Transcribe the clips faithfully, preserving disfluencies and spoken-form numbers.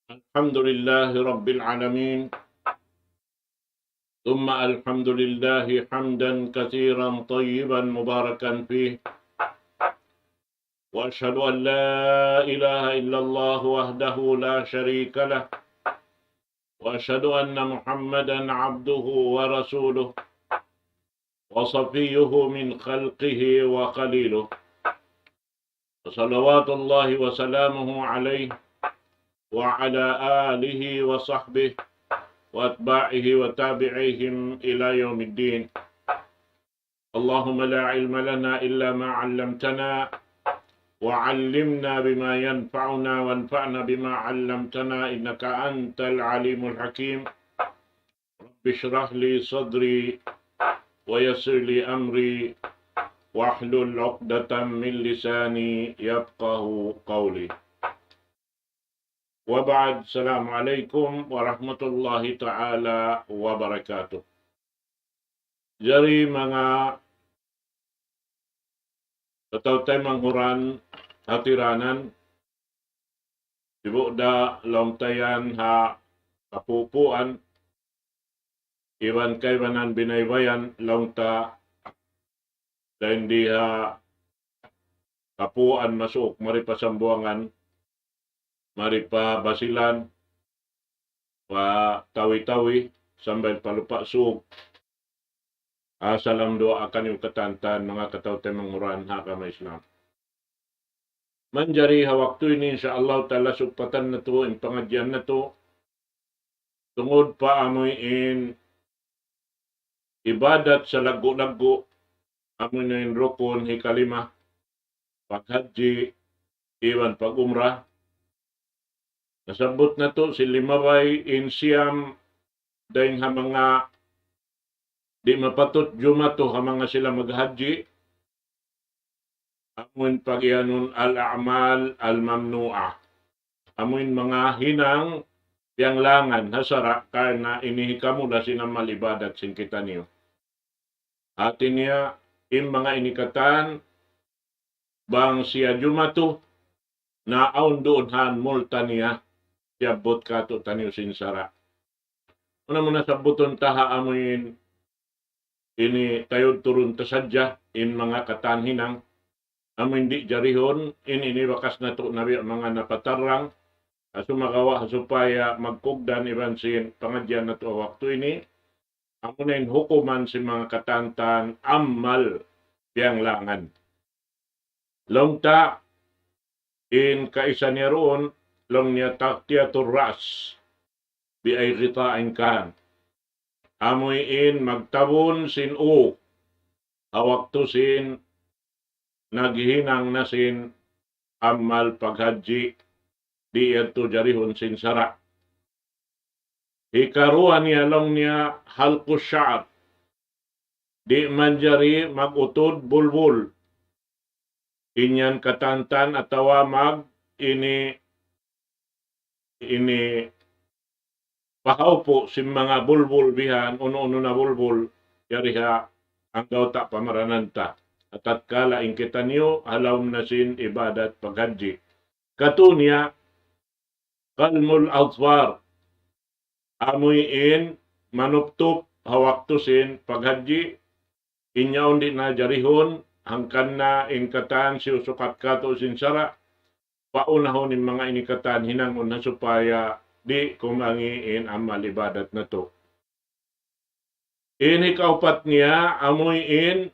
الحمد لله رب العالمين، ثم الحمد لله حمدا كثيرا طيبا مباركا فيه، وأشهد أن لا إله إلا الله وحده لا شريك له، وأشهد أن محمدا عبده ورسوله وصفيه من خلقه وخليله، وصلوات الله وسلامه عليه وعلى آله وصحبه وأتباعه وتابعيهم إلى يوم الدين. اللهم لا علم لنا إلا ما علمتنا، وعلمنا بما ينفعنا، وانفعنا بما علمتنا، إنك أنت العليم الحكيم. رب اشرح لي صدري ويسر لي أمري واحلل عقدة من لساني يفقه قولي. وبعد، السلام عليكم ورحمة الله تعالى وبركاته. Jari manga kataw-taymanghuran, hatiranan, sibu' da laung ta yan ha kapupuan, iban kaibanan binaybayan laung ta, dayn di ha kapuan masuuk mari pa Sambuwangan, mari pa Basilan, pa Tawi-Tawi, sambil pa Lupa' Sug. Ah, salam duwaa kaniyu katantan, manga kataw-taymanghuran ha agama Islam. Manjari ha waktu ini, insya Allah ta'ala, sugpatan natu' in pangadjian natu'. Tungud pa amuin ibadat salaggu'-laggu', amuin rukun hikalima, paghajji, iban pag-umrah. Nasabbut natu' sin limabay in siyam dayn ha manga di' mapatut jumatu ha manga sila maghajji, amuin pagiyanun al-a'mal al-mamnu'ah. Amuin manga hinang piyanglangan ha sara' karna' ini hikamula sin amal ibadat sin kitaniyu. Hati niya, in manga ini katan, bang siya jumatu, na awn duun han multa niya, siyabbut katu'taniyu sin sara'. Muna-muna sabbutun ta ha amuin ini tayud turun ta sadja, in manga katan hinang, amuin di' jarihun, in ini bakas natu' nabi' manga napatarrang, ha sumagawa' ha supaya magkugdan iban sin pangadjian natu' ha waktu ini, amuna in hukuman sin manga katantan amal piyanglangan. Laung ta, in kaisa niya duun, laung niya taghtiyatur ra's, bi ay ghita'in kan. Amuin magtabun sin ū, ha waktu sin naghihinang na sin amal paghajji, di' yadtu jarihun sin sara'. Hikaruwa niya laung niya halqu sha'r. Di' manjari mag-utud bulbul. In yan katantan atawa mag ini, ini pahaupu' sin manga bulbul bihan, unu-unu na bulbul, yari ha anggawta' pamaranan ta. Tatkala in kitaniyu ha lawm na sin ibadat paghajji. Katu' niya, qalmul adfar. Amuin manuptup ha waktu sin paghajji, in yaun di' na jarihun, hangkan na in katan siyusukat katu' sin sara', paunahun in manga ini katan hinangun ha supaya di' kumangi' in amal ibadat natu'. In hikaupat niya, amuin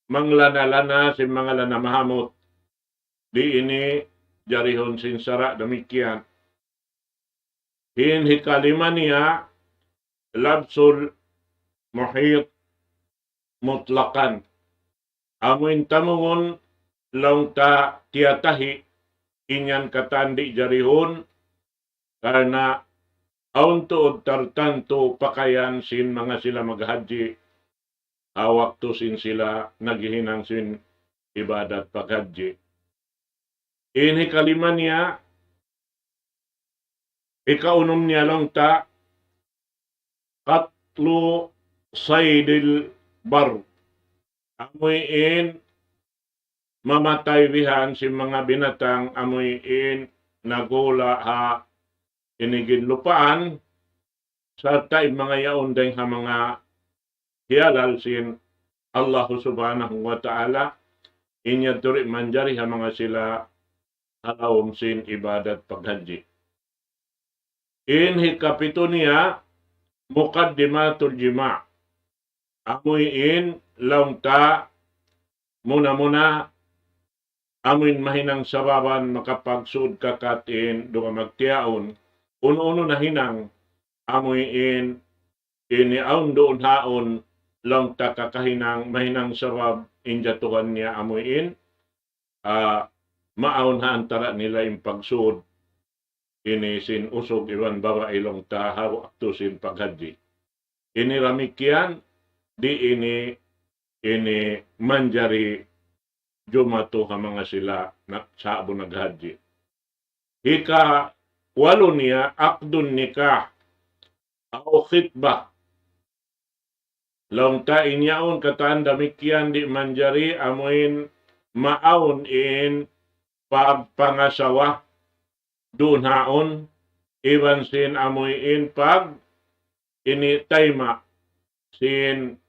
manglana-lana sin manga lana mahamut. Di' ini jarihun sin sara' damikkiyan. In hikalima niya, labsul muhit mutlaqan. Amuin tamungun laung ta tiyatahi, in yan katan di' jarihun, karna' awn tuud tartantu pakayan sin manga sila maghajji, ha waktu sin sila naghihinang sin ibadat paghajji. In hikalima niya, hikaunum niya laung ta, qatlu saydil bar. Amuin mamatay bihan sin manga binatang amuin naghula' ha ini ginlupaan, sarta' in manga yaun dayng ha manga hiyalal sin Allahu Subhanahu wa Ta'ala, in yadtu di' manjari ha manga sila ha lawm sin ibadat paghajji. In hikapitu niya, muqaddimatul jima'. Amuin laung ta muna-muna, amuin mahinang sababan makapagsud kakat in duwa magtiyaun. Unu-unu nahinang amuin ini awn duun haun laung ta kakahinang mahinang sabab in jatuhan niya amuin, ah, maawn ha antara nila in pagsud ini sin usug iban babai laung ta ha waktu sin paghajji. Ini damikkiyan, di' ini, ini manjari jumatu ha manga sila na, sa'bu naghajji. Hikawalu niya, aqdun nikah, aw khitbah. Laung ta in yaun katan damikkiyan di' manjari amuin maawn in pagpangasawa duun haun, iban sin amuin pag ini tayma' sin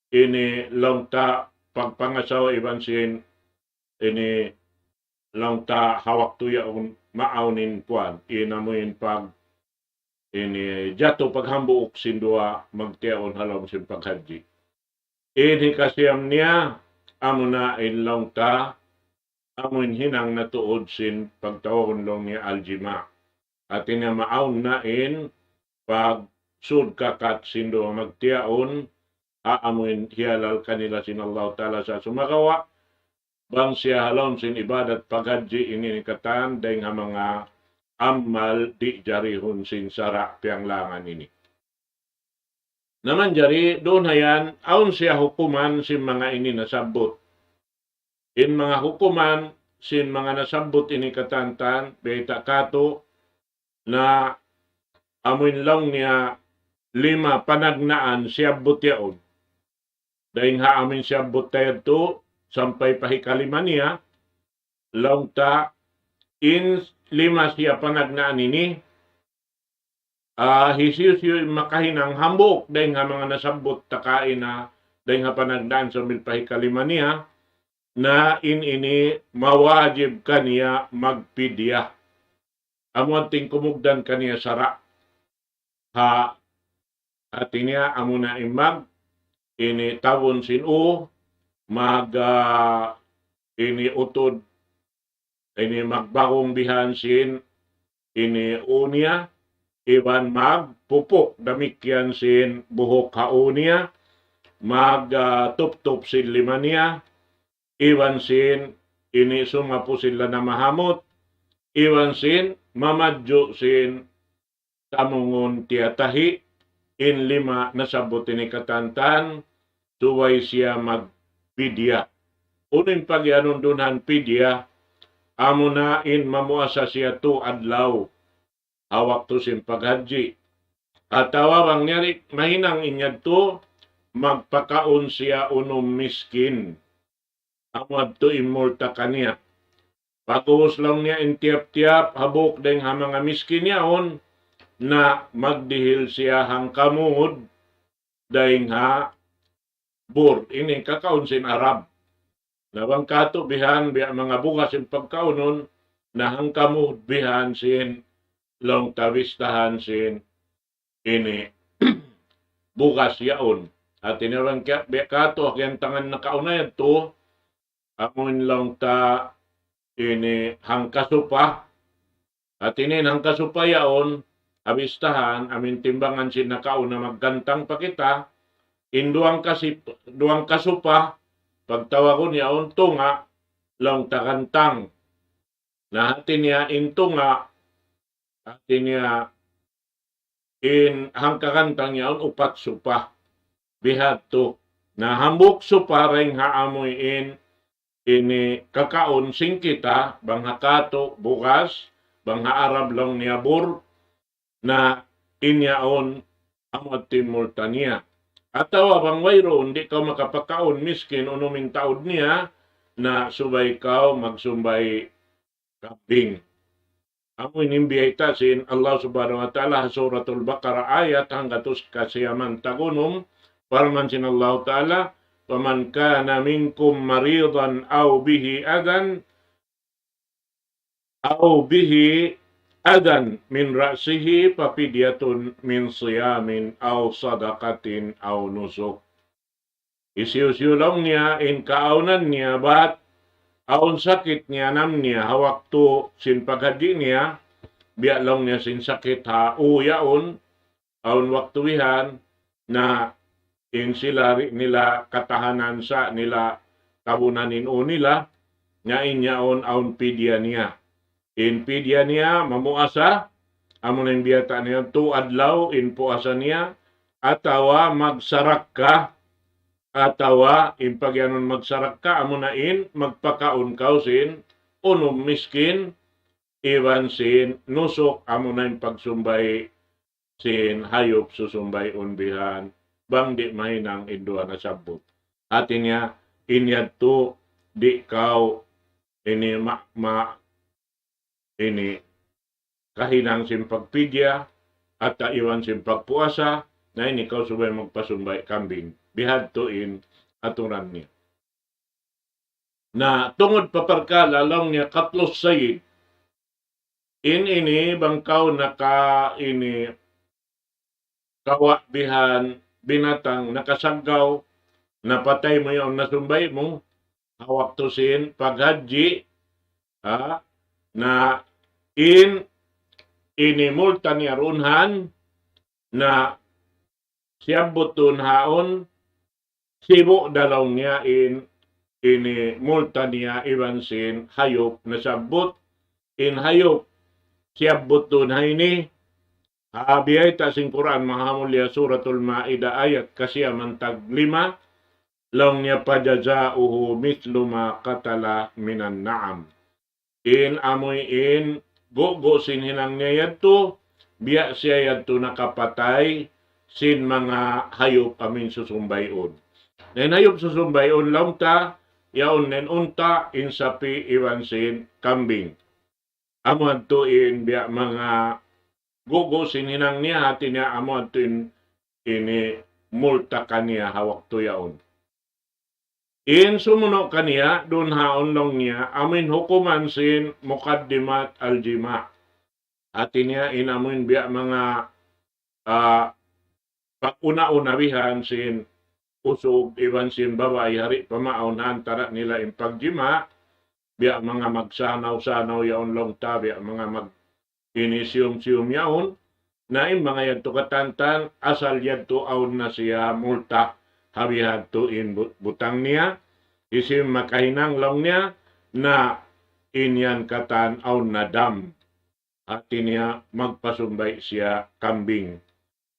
ini laung ta pagpangasawa iban sin ini laung ta ha waktu yaun maawn in kuwan, in amuin pag ini jatu paghambuuk sin duwa magtiyaun ha lawm sin paghajji. In hikasiyam niya, amuna in laung ta, amuin hinang na tuud sin pagtawagun laung niya al-jima'. Hati niya maawn na in pagsud kakat sin duwa magtiyaun, ha amuin hiyalal kanila sin Allah Ta'ala sa' sumagawa', bang siya ha lawm sin ibadat paghajji ini katan dayng ha manga amal di' jarihun sin sara' piyanglangan ini. Na manjari duun hayan, awn siya hukuman sin manga ini nasabbut. In manga hukuman sin manga nasabbut ini katan, bayta' katu' na amuin laung niya lima panagnaan siyabbut yaun. Dayng ha amuin siyabbut ta yadtu sampay pa hikalima niya, laung ta in lima siya panagnaan ini, ah, hisiyu-siyu in makahinang hambuuk dayng ha manga nasabbut ta kaina, dayng ha panagnaan sambil pa hikalima niya, na in ini mawajib kaniya magpidya. Amu in tingkumugdan kaniya sara'. Ha, hati niya amuna in mag, ini tabun sin u, mag, ah, ini utud, ini magbagung bihan sin ini u niya, iban magpupuk damikkiyan sin buhuk ha u niya, mag, ah, tuptup sin lima niya, iban sin ini sumapu sin lana mahamut, iban sin mamadju' sin tamungun tiyatahi', in lima nasabbut ini katan, subay siya magpidya. Unu in pagiyanun duun ha pidya, amuna in mamuasa siya tu adlaw ha waktu sin paghajji. Atawa bang niya di' mahinang in yadtu, magpakaun siya unum miskin. Amu yadtu in multa kaniya. Pag'ubus laung niya in tiyap-tiyap hambuuk dayng ha manga miskin yaun, na magdihil siya hangkamud dayng ha bur. Ini kakaun sin Arab. Na bang katu' bihan, biya' manga bugas in pagkaunun, na hangkamud bihan sin laung ta bistahan sin ini bugas yaun. Hati niya bang ka-, biya' katu' ha giyantangan nakauna yadtu, amuin laung ta ini hangkasupa. Hati niya in hangkasupa yaun, ha bistahan, amuin timbangan sin nakauna maggantang pa kita, in duwang kasip-, duwang kasupa, pagtawagun yaun tunga', laung ta gantang. Na hati niya in tunga', hati niya in hangkagantang yaun upat supa. Bihadtu. Na hambuuk supa dayng ha amuin ini kakaun sin kita, bang ha katu' bugas, bang ha Arab laung niya bur, na in yaun amu yadtu in multa niya. Atawa bang wayruun, di' kaw makapakaun miskin unum in taud niya, na subay kaw magsumbay' kambing. Amu ini in biyayta' sin Allah Subhanahu wa Ta'ala ha Suratul Baqarah ayat hanggatus kasiyaman tagunum, parman sin Allah Ta'ala, فمن كان منكم مريضا أو به أذى أو به أذى من رأسه ففدية من صيام أو صدقة أو نسك. Hisiyu-siyu laung niya in kaawnan niya bat awn sakit niya, anam niya ha waktu sin paghadji niya, biya' laung niya sin sakit ha ū yaun, awn waktu bihan, na in sila di' nila katahanan sa' nila tabunan in ū nila, na in yaun awn pidya niya. In pidya niya mamuasa, amu na in biyayta' niya tū adlaw in puasa niya, atawa magsarakka, atawa in pagiyanun magsarakka, amu na in magpakaun kaw sin unum miskin, iban sin nusuk, amu na in pagsumbay sin hayup susumbayun bihan, bang di' mahinang in duwa nasabbut. Hati niya, in yadtu di' kaw ini ma, ma, ini kahinang sin pagpidya, atawa iban sin pagpuasa, na ini kaw subay magpasumbay kambing. Bihadtu in aturan niya. Na tungud pa parkala' laung niya قتل الصيد. In ini bang kaw naka ini kawa' bihan binatang nakasaggaw, napatay mu yaun nasumbay mu, ha waktu sin paghadji, ha, na in ini multa niya duun han, na siyabbut duun haun, sibu' da laung niya in ini multa niya iban sin hayup nasabbut, in hayup siyabbut duun ha ini, ha biyayta' sin Qur'an Mahamulliya Suratul Ma'idah ayat kasiyaman taglima, laung niya فجزاؤه مثل ما قتل من النعم. In amuin gugu' sin hinang niya yadtu, biya' siya yadtu nakapatay sin manga hayup amuin susumbayun. Na in hayup susumbayun laung ta, yaun na in unta', in sapi', iban sin kambing. Amu yadtu in biya' manga gugu' sin hinang niya, hati niya amu yadtu in ini multa kaniya ha waktu yaun. In sumunu' kaniya, duun haun laung niya, amuin hukuman sin muqaddimat al-jima'. Hati niya in amuin biya' manga, ah, pag-una-una bihan sin usug iban sin babai ha di' pa maawn ha antara' nila in pagjima', biya' manga magsanaw-sanaw yaun laung ta, biya' manga mag ini siyum-siyum yaun, na in manga yadtu katantan, asal yadtu awn na siya multa, ha bihadtu in bu, butang niya, hisiyu in makahinang laung niya, na in yan katan awn na dam. Hati niya magpasumbay siya kambing.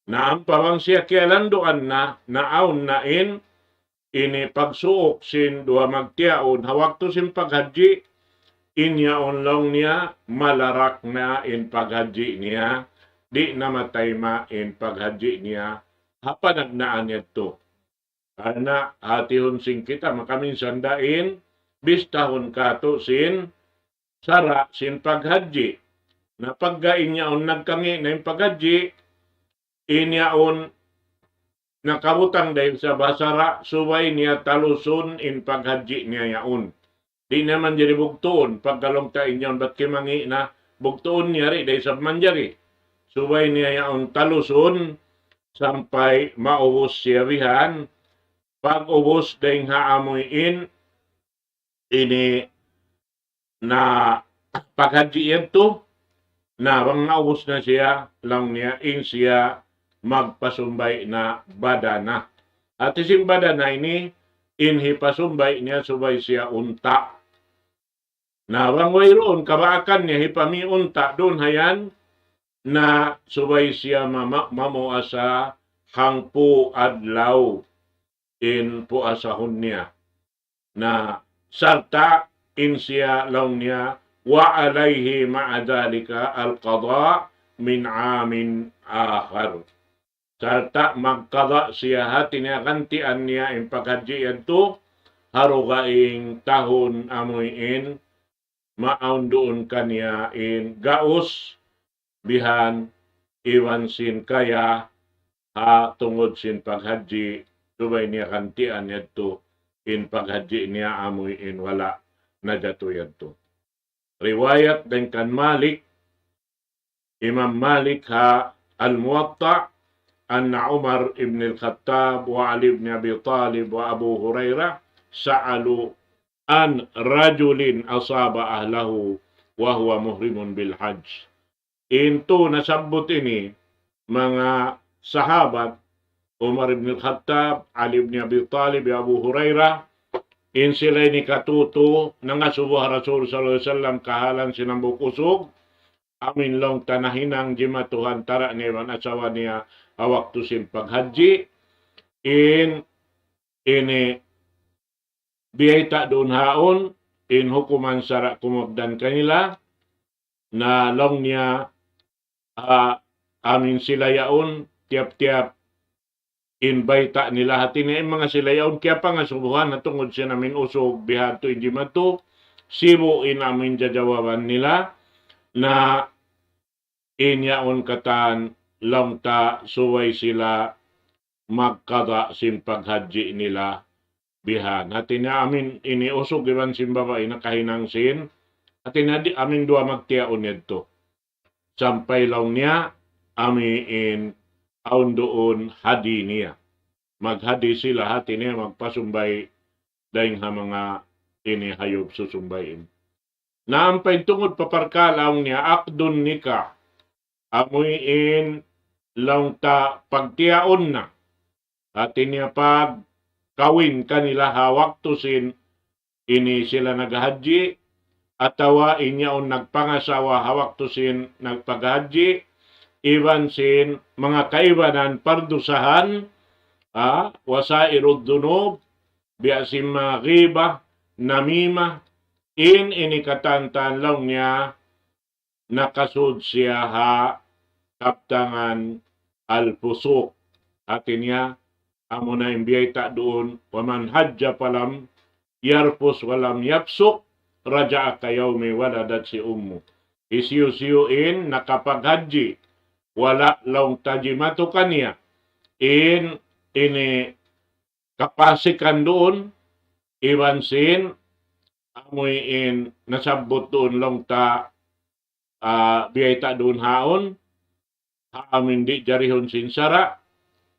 Na ampa bang siya kiyalanduan na, na awn na in ini pagsuuk sin duwa magtiyaun ha waktu sin paghadji, in yaun laung niya malarak na in paghadji niya, di' na matayma' in paghadji niya ha panagnaan yadtu. Karna' hatihun sin kita makaminsan da in bistahun katu' sin sara' sin paghadji. Na pagga in yaun nagkangi' na in paghadji, in yaun nakabutang da isab ha sara', subay niya talusun in paghadji niya yaun. Di' na manjari bugtuun, pagga laung ta in yaun bat kimangi' na, bugtuun niya di' da isab manjari. Subay niya yaun talusun sampay maubus siya bihan. Pag-ubus dayng ha amuin ini na paghadji yadtu, na bang naubus na siya, laung niya in siya magpasumbay na badana. Hati sin badana ini, in hipasumbay niya subay siya unta'. Na bang wayruun kabaakan niya hipamī unta' duun ha yan, na subay siya mama, mamuasa hangpu' adlaw in puasahun niya. Na sarta' in siya laung niya, وعليه مع ذلك القضاء من عام آخر. Sarta' magqada siya, hati niya gantian niya in paghadji yadtu, ha dugaing tahun amuin maawn duun kaniya in gaus, bihan, iban sin kaya, ha tungud sin paghajji, subay niya kantian yadtu, in paghajji niya amuin wala' najatu yadtu. Riwayat dayn kan Malik, Imam Malik ha Al-Muwatta, أن عمر بن الخطاب وعلي بن أبي طالب وأبا هريرة سألوا عن رجل أصاب أهله وهو محرم بالحج. In tū nasabbut ini, manga sahabat, Umar ibn al-Khattab, Ali ibn Abi Talib, Abu Hurairah, in sila ini katū nangasubu ha Rasul sallallahu alayhi wasallam kahalan sin hambuuk usug, amuin laung ta nahinang jimatu ha antara' niya iban asawa niya ha waktu sin paghajji, in ini biyayta' duun haun, in hukuman sara' kumugdan kanila, na laung niya, ah, amuin sila yaun, tiyap-tiyap in bayta' nila, hati niya in manga sila yaun kiyapangasubuhan na tungud sin amuin usug bihadtu in jimatu, sibu' in amuin jajawaban nila, na in yaun katan laung ta subay sila magkada sin paghajji nila bihan. Hati niya amuin ini usug iban sin babai nakahinang sin, hati niya di' amuin duwa magtiyaun yadtu. Sampay laung niya amuin awn duun hadi niya. Maghadi sila, hati niya magpasumbay dayn ha manga ini hayup susumbayin. Na ampa in tungud pa parkala' laung niya aqdun nikah, amuin laung ta pagtiyaun na, hati niya pagkawin kanila ha waktu sin ini sila naghahajji, atawa in yaun nagpangasawa ha waktu sin nagpaghajji, iban sin manga kaibanan pardusahan, ah, وسائر الذنوب, biya' sin manga ghibah, namimah, in ini katan-katan laung niya nakasud siya ha kabtangan al-fusuq. Hati niya, amuna in biyayta' duun, ومن حج فلم يرفث ولم يفسق رجع كيوم ولدته أمه. Hisiyu-siyu in nakapaghajji, wala' laung ta jimatu kaniya in ini kapasikan duun, iban sin amuin nasabbut duun laung ta, ah, biyayta' duun haun, ha amuin di' jarihun sin sara',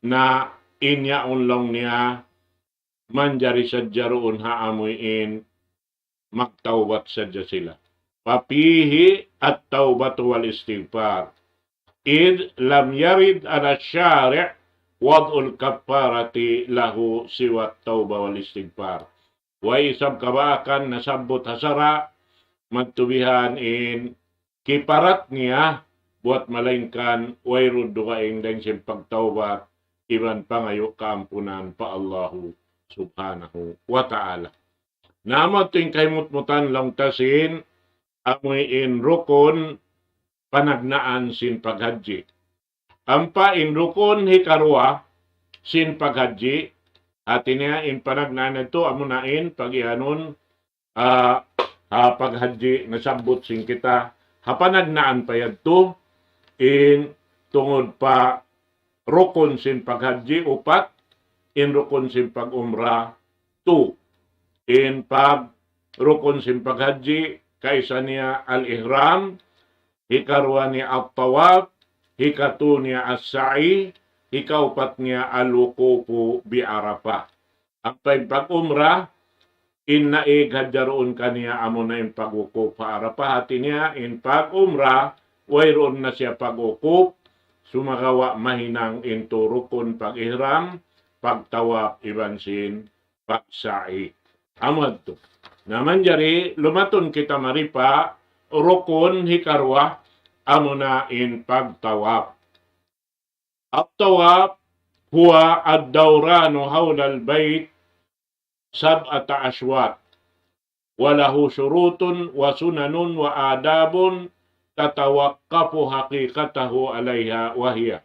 na in yaun laung niya manjari sadja duun ha amuin magtawbat sadja sila. ففيه التوبة والاستغفار، إذ لم يرد على الشارع وضع الكفارة له سوى التوبة والاستغفار. Way isab kabaakan nasabbut ha sara' magtubihan in kiparat niya buat malaingkan wayruun dugaing dayn sin pagtawbat iban pangayu' kaampunan pa Allahu Subhanahu wa Ta'ala. Na amu tuud in kahimutmutan laung ta sin amuin rukun panagnaan sin paghajji. Ampa in rukun hikaruwa sin paghajji, hati niya in panagnaan yadtu amuna in pagiyanun, ah, ha paghajji nasabbut sin kita ha panagnaan pa yadtu, in tungud pa rukun sin paghajji upat, in rukun sin pag-umrah tū. In pag-, rukun sin paghajji, kaisa niya al-ihram, hikaruwa niya at-tawaf, hikatū niya as-sa'i, hikaupat niya al-wuqufu bi Arafah. Ampa in pag-umrah, in naig hadja duun kaniya amuna in pagwukuf ha Arafah, hati niya in pag-umrah, wayruun na siya pagwukuf, sumagawa' mahinang in tū rukun pag-ihram, pagtawaf iban sin pagsa'i. Amu yadtu. Na manjari lumatun kita mari pa rukun hikaruwa amuna in pagtawaf. الطواف هو الدوران حول البيت سبعة أشواط، وله شروط وسنن وآداب تتوقف حقيقته عليها، وهي.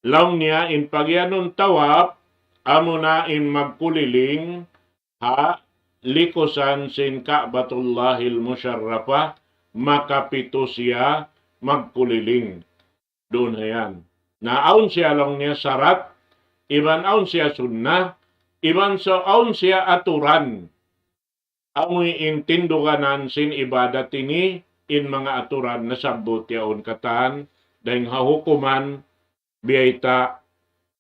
Laung niya in pagiyanun tawaf, amuna in magkuliling ha likusan sin Ka'batullahil Musharrafah, makapitu siya magkuliling. Duun ha yan. Na awn siya laung niya sarat, iban awn siya sunnah, iban sa awn siya aturan. Amu in tinduganan sin ibadat ini, in manga aturan nasabbut yaun katan, dayng ha hukuman, biyayta',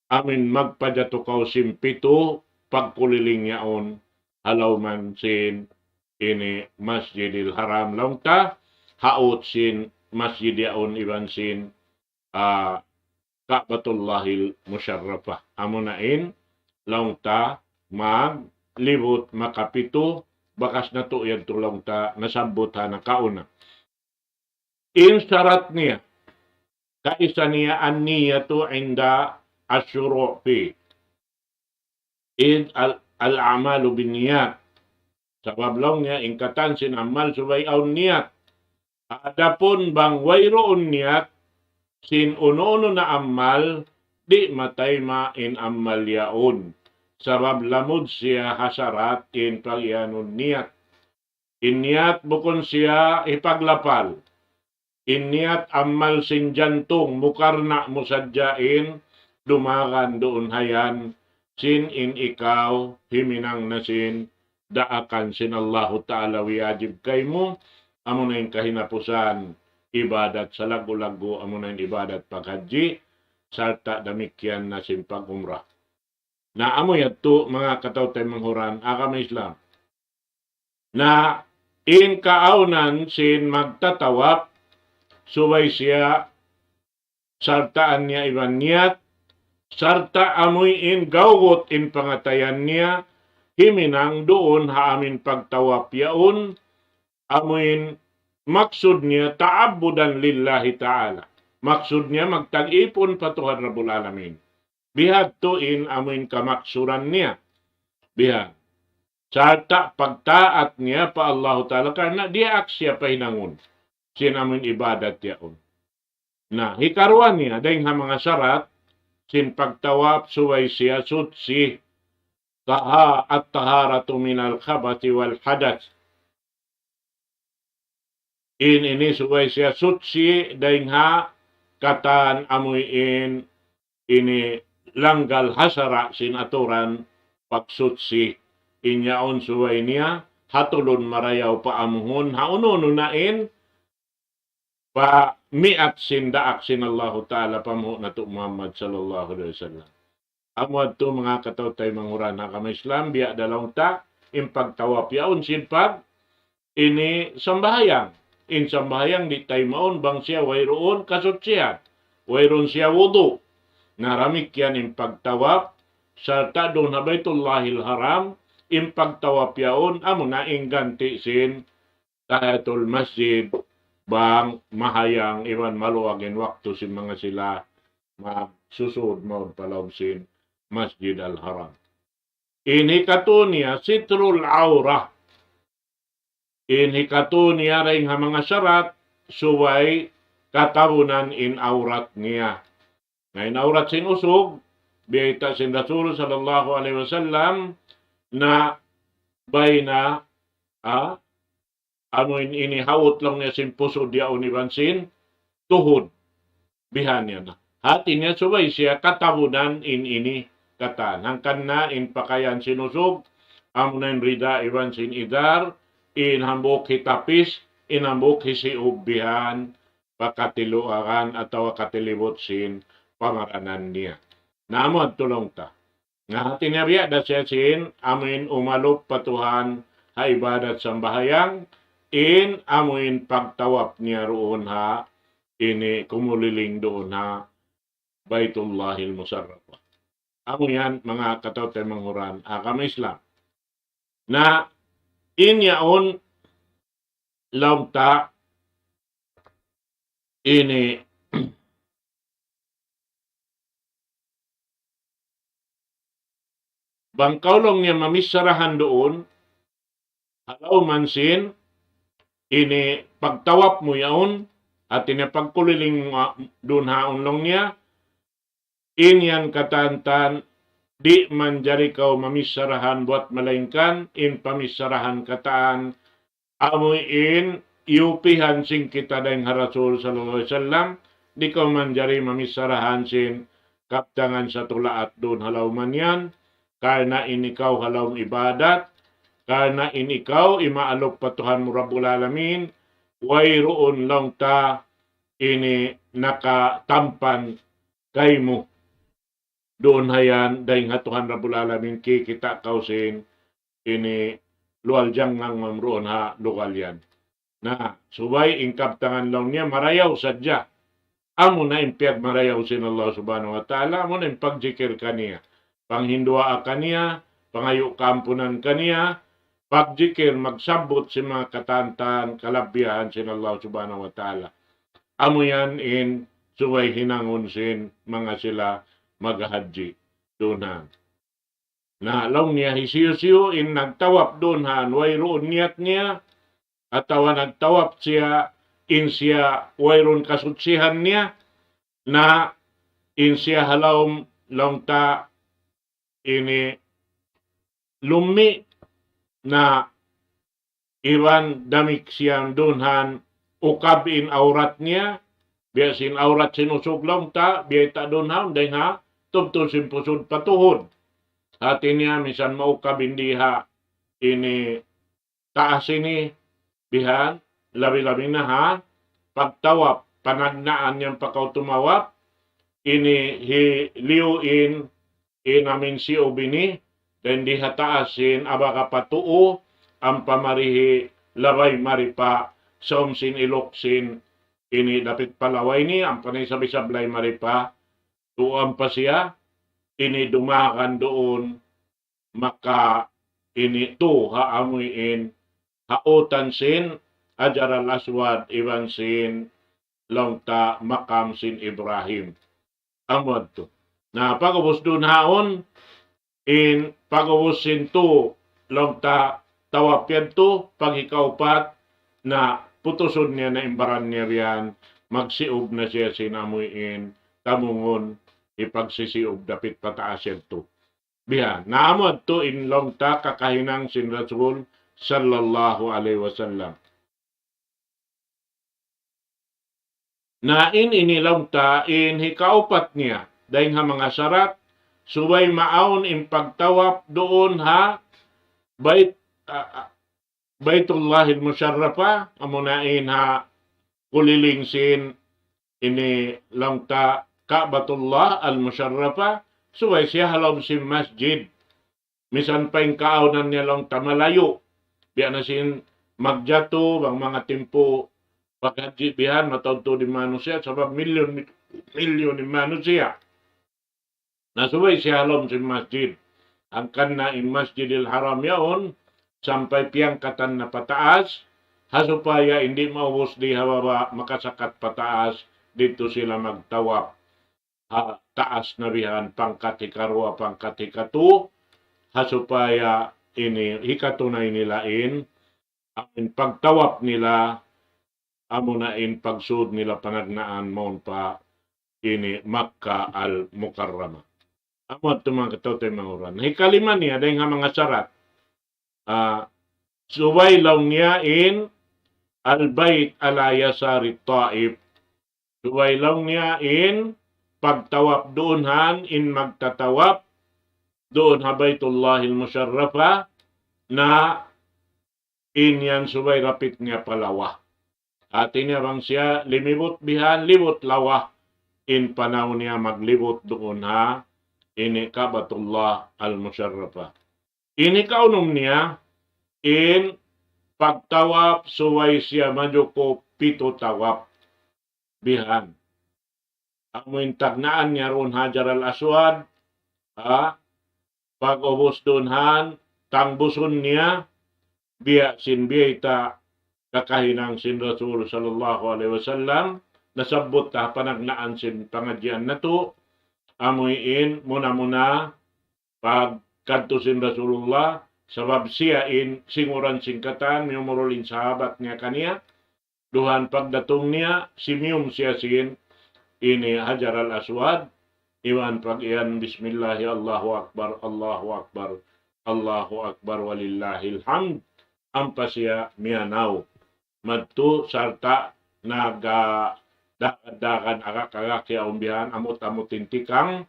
amu in magpajatu kaw sin pitu pagkuliling yaun ha lawm sin ini Masjidil Haram laung ta, ha ut sin masjid yaun iban sin, ah, Ka'batullahil Musharrafah. Amuna in laung ta maglibut makapitu, bakas natu' yadtu laung ta nasabbut ha nakauna. In sarat niya, kaisa niya an-niyatu inda ash-shuru'i fi. Id al-, al-a'malu binniyat. Sabab laung niya, in katan sin amal subay awn niyat. Adapun bang wayruun niyat, sin unu-unu na amal, di' matayma' in amal yaun. Sabab lamud siya ha sarat in pagiyanun niyat. In niyat bukun siya hipaglapal. In niyat amal sin jantung, mukarna' mu sadja in dumagan duun ha yan, sin in ikaw himinang na sin daakan sin Allahu Ta'ala wiyajib kaymu, amuna in kahinapusan ibadat salaggu'-laggu', amuna in ibadat paghajji, sarta' damikkiyan na sin pag-umrah. Na amu yadtu manga kataw-taymanghuran agama Islam. Na in kaawnan sin magtatawaf, subay siya sartaan niya iban niyat, sarta' amuin gawgut in pangatayan niya, himinang duun ha amin pagtawaf yaun, amuin maksud niya ta'abbudan lillahi ta'ala. Maksud niya magtag-ipun pa Tuhan Rabbul Alamin. Bihadtu in amuin kamaksuran niya. Bihan. Sarta' pagtaat niya pa Allahu Ta'ala karna' diyaak siya pahinangun sin amuin ibadat yaun. Na, hikaruwa niya, dayng ha manga sarat sin pagtawaf subay siya suchi, taha-, at-taharatu minal khabathi wal hadath. In ini subay siya suchi dayng ha katan amuin ini langgal ha sara' sin aturan pagsuchi. In yaun subay niya hatulun marayaw pa amuhun ha unu-unu na in pa miat sin daak sin Allahu Ta'ala pa Muhammad sallallahu alayhi wasallam. Amu yadtu manga kataw-taymanghuran agama Islam, biya' da laung ta, in pagtawaf yaun sin pag ini sambahayang. In sambahayang di' taymaun bang siya wayruun kasuchihan. Wayruun siya wudu'. Na damikkiyan in pagtawaf, sarta' duun ha Baytullahil Haram, in pagtawaf yaun, amuna in ganti' sin tahiyatul masjid, bang mahayang iban maluag in waktu sin manga sila magsusud mawn pa lawm sin Masjid Al-Haram. In hikatu niya sitrul awrah. In hikatu niya dayng ha manga sarat subay katabunan in awrat niya. Na in awrat sin usug, biyayta' sin Rasul sallallahu alayhi wasallam na bayna, ah, amuin ini ha ut laung niya sin pusud yaun iban sin tuhud. Bihan yan. Hati niya subay siya katabunan in ini katan. Hangkan na in pakayan sin usug, amuna in rida iban sin idar, in hambuuk hitapis, in hambuuk hisiub bihan, pakatiluagan atawa katilibut sin pamaranan niya. Na amu yadtu laung ta. Na hati niya biya' da siya sin amuin umalup pa Tuhan ha ibadat sambahayang, in amuin pagtawaf niya duun ha ini kumuliling duun ha Baytullahil Musharrafah. Amu yan manga kataw-taymanghuran agama Islam. Na in yaun laung ta ini bang kaw laung niya mamicharahan duun, ha lawm sin ini pagtawaf mu yaun, hati niya pagkuliling mu duun haun laung niya, in yan katan-katan di' manjari kaw mamissarahan buat malaingkan in pamissarahan katan amu in iyupihan sin kita dayn ha Rasul sallallahu alayhi wasallam, di' kaw manjari mamissarahan sin kabtangan satulaat duun ha lawm yan, karna' in ikaw ha lawm ibadat, karna' in ikaw imaalup pa Tuhan mu Rabbul Alamin, wayruun laung ta ini nakatampan kaymu. Duun ha yan, dayn ha Tuhan Rabbul Alamin, kikita' kaw sin ini luwal jangngang mamruun ha lugal yan. Na, subay in kabtangan laung niya marayaw sadja. Amu na in piyagmarayaw sin Allah Subhanahu wa Ta'ala, amu na in pagjikir kaniya, panghinduwaa kaniya, pangayu' kaampunan kaniya, pagjikir, magsabbut sin manga katantan kalabihan sin Allah Subhanahu wa Ta'ala. Amu yan in subay hinangun sin manga sila maghajji. Duun na. Na, laung niya hisiyu-siyu in nagtawap duun ha wayruun niyat niya, atawa nagtawap siya in siya wayruun kasutsihan niya, na in siya ha lawm laung ta ini lummi' na iban damik siya duun ha ukab in awrat niya, biya' sin awrat sin usug laung ta, biya' ta duun ha, dayn ha tubtub sin pusud pa tuhud. Hati niya misan maukab in di ha ini taas ini, bihan, labi-labi na ha pagtawap, panagnaan yan pa kaw tumawap, ini hiliyu in in amin siub ini, dayn di ha taas sin abaga pa tuu, ampa mari hi labay mari pa saum sin iluk sin ini dapit pa lawa ini, ampa na isab-isab lay mari pa tuu ampa siya, ini dumagan duun maka ini tu ha amuin ha utan sin Hajar al-Aswad iban sin laung ta makam sin Ibrahim. Amu yadtu. Na, pag'ubus duun haun, in pag'ubus sin tu laung ta tawap yadtu, paghikaupat, na putusun niya na in baran niya biyan, magsiub na siya sin amuin tamungun, hipagsisiub dapit pa taas yadtu. Biya', na amu yadtu in laung ta kakahinang sin Rasul sallallahu alayhi wasallam. Na in ini laung ta in hikaupat niya, dayn ha manga sarat, subay maawn in pagtawap duun ha Bait, ah, ah, Baitullahil Musharrafa, amuna in ha kuliling sin ini laung ta Ka'batullah al-Musharrafa, subay siya ha lawm sin masjid. Misan pa in kaawnan niya laung ta malayu'. Biya' na sin magjatu, bang manga timpu paghajji bihan, mataud tuud in manusiya', sabab milyun, milyun in manusiya'. Na subay siya ha lawm sin masjid. Hangkan na in Masjidil Haram yaun, sampay piyangkatan na pataas, ha supaya in di' maubus di ha baba', makasakat pataas, didtu sila magtawap. Ha taas na bihan, pangkat hikaruwa, pangkat hikatu, ha supaya ini hikatunay nila in, in pagtawap nila, amuna in pagsud nila panagnaan mawn pa ini Makkah al-Mukarramah. Amu yadtu manga kataw-taymanghuran. Hikalima niya, dayn ha manga sarat. Ah, subay laung niya in al-bayt ala yasari Taif. Subay laung niya in pagtawap duun han in magtatawap duun ha Baitullahil Musharrafa na in yan subay rapit niya pa lawa. Hati niya bang siya limibut bihan, libut lawa in panaw niya maglibut duun ha ini Ka'batullah al-Musharrafa. Ini kaunum niya, in pagtawap subay siya majukup pitu tawap bihan. Amu in tagnaan niya duun Hajar al-Aswad, ha, pag'ubus duun han, tangbusun niya, biya' sin biyayta' kakahinang sin Rasul sallallahu alayhi wasallam, nasabbut ta panagnaan sin pangadjian natu', amu in muna-muna, pagkadtu sin Rasulullah, sabab siya in singuran sin katan, miyumurul in sahabat niya kaniya, duun pagdatung niya, simiyum siya sin ini Hajar al-Aswad, iban pag-iyan bismillahi Allahu Akbar, Allahu Akbar, Allahu Akbar, walillahil hamd, ampa siya miyanaw. Madtu sarta' naga-, dagan-dagan, agak-agak ya umbihan, amut-amut in tikang,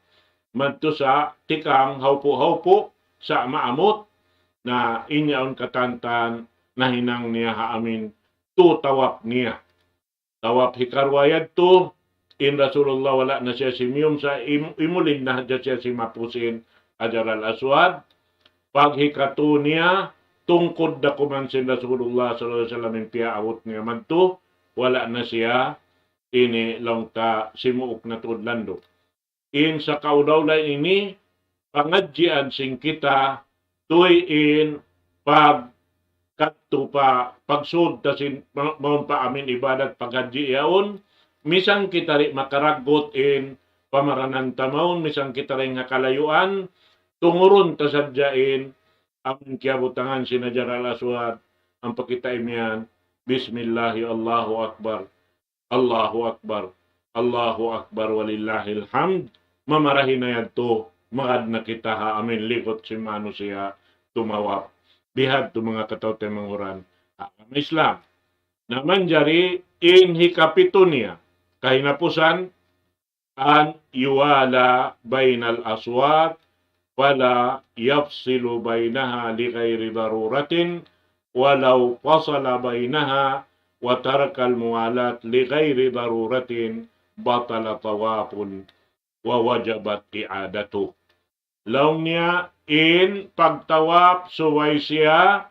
madtu sa' tikang haupu'-haupu', sa' maamut, na in yaun katantan, nahinang niya ha amin, tu tawap niya. Tawap hikaruwa yadtu, in Rasulullah wala' na siya simiyum sa' im-, imulin na hadja siya simapus in Hajar al-Aswad. Pag hikatu niya, tungkud da kuman sin Rasulullah sallallahu alayhi wasallam in piyaabut niya madtu, wala' na siya ini laung ta simuuk na tuud landu'. In sa kaulaw-ulaw ini, pangadjian sin kita, tuy in pagkadtu pa, pagsud ta sin, ma-, mawn pa amin ibadat paghadji yaun, misan kita di' makaraggut in pamaranan ta mawn, misan kita di' ngakalayuan, tungurun ta sadja in amin kiyabutangan sin Hajar al-Aswad, ampa kita imiyan, Bismillahi Allahu Akbar. Allahu Akbar. Allahu Akbar walillahil hamd. Mamarahi na yadtu, magad na kita ha amin ligut sin manusiya' tumawap. Bihadtu manga kataw-taymanghuran ha agama Islam. Na manjari in hikapitu niya, kahinapusan, أن يوالي بين الأصوات فلا يفصل بينها لغير ضرورة، ولو فصل بينها وترك الموالاة لغير ضرورة بطل طواف ووجبت إعادته. Laung niya in pagtawap subay siya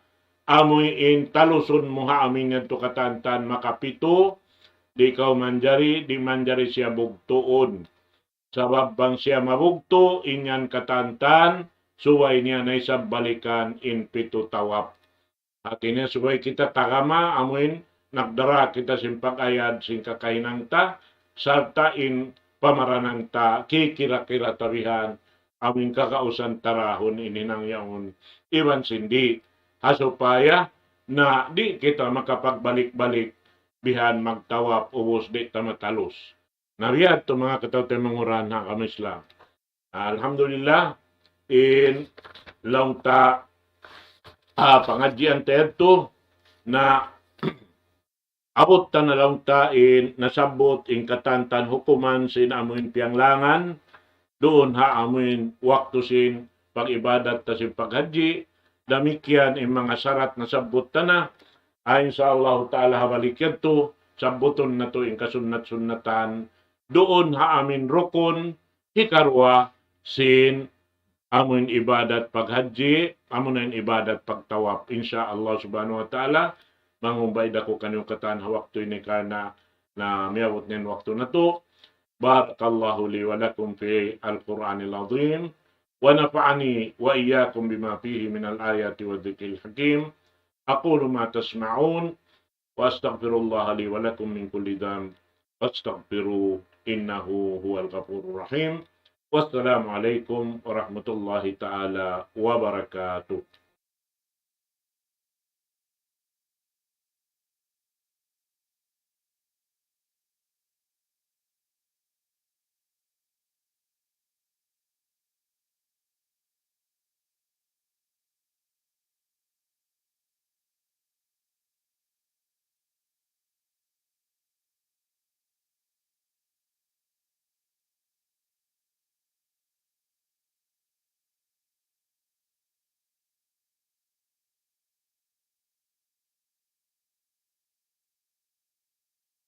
amuin talusun mu ha amin yadtu katantan makapitu, di' kaw manjari, di' manjari siya bugtuun. Sabab bang siya mabugtu', in yan katantan, subay niya na isab balikan in pitu tawap. Hati niya subay kita tagama, amuin nagdara kita sin pag-ayad sin kakahinang ta, sarta' in pamaranan ta, kikira-kira ta bihan, amuin kakausan ta rahun in hinang yaun, iban sin di', ha supaya na di' kita makapagbalik-balik bihan magtawap ubus di' ta matalus. Na biyadtu manga kataw-taymanghuran ha agama Islam. Alhamdulillah, in laung ta, ah, pangadjian ta yadtu, na abut ta na laung ta in nasabbut in katantan hukuman sin amuin piyanglangan, duun ha amuin waktu sin pag-ibadat ta sin paghadji, damikkiyan in manga sarat nasabbut ta na, ah, insya Allah ta'ala ha balik yadtu, sabbutun natu' in kasunnat-sunnatan, duun ha amin rukun, hikaruwa sin amuin ibadat paghadji, amuna in ibadat pagtawap. Insya Allah subhanahu wa ta'ala, mangumbay da ku kaniyu katan ha waktu ini karna' na miyabut na in waktu natu'. بارك الله لي ولكم في القرآن العظيم، ونفعني وإياكم بما فيه من الآيات والذكر الحكيم. أقول ما تسمعون، وأستغفر الله لي ولكم من كل ذنب، فاستغفروه إنه هو الغفور الرحيم. والسلام عليكم ورحمة الله تعالى وبركاته.